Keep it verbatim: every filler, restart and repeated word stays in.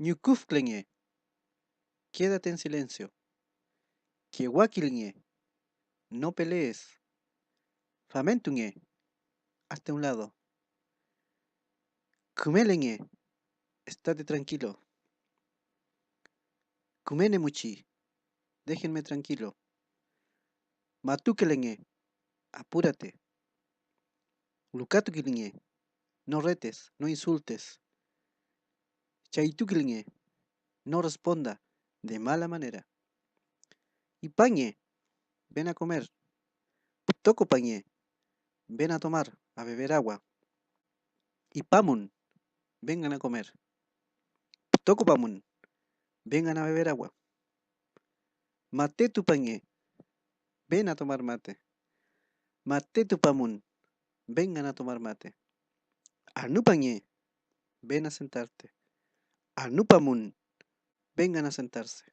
Ñuküfkülenge. Quédate en silencio. Kewakilnge. No pelees. Famentunge. Hazte a un lado. Kümelenge. Estate tranquilo. Kümenemuchi. Déjenme tranquilo. Matukelenge. Apúrate. Lukatukilnge. No retes, no insultes. Chaytukilnge. No responda de mala manera. Ipange. Ven a comer. Pütokopange. Ven a tomar, a beber agua. Ipamun. Vengan a comer. Pütokopamun. Vengan a beber agua. Matetupange. Ven a tomar mate. Matetupamun. Vengan a tomar mate. Anupange. Ven a sentarte. Anupamun. Vengan a sentarse.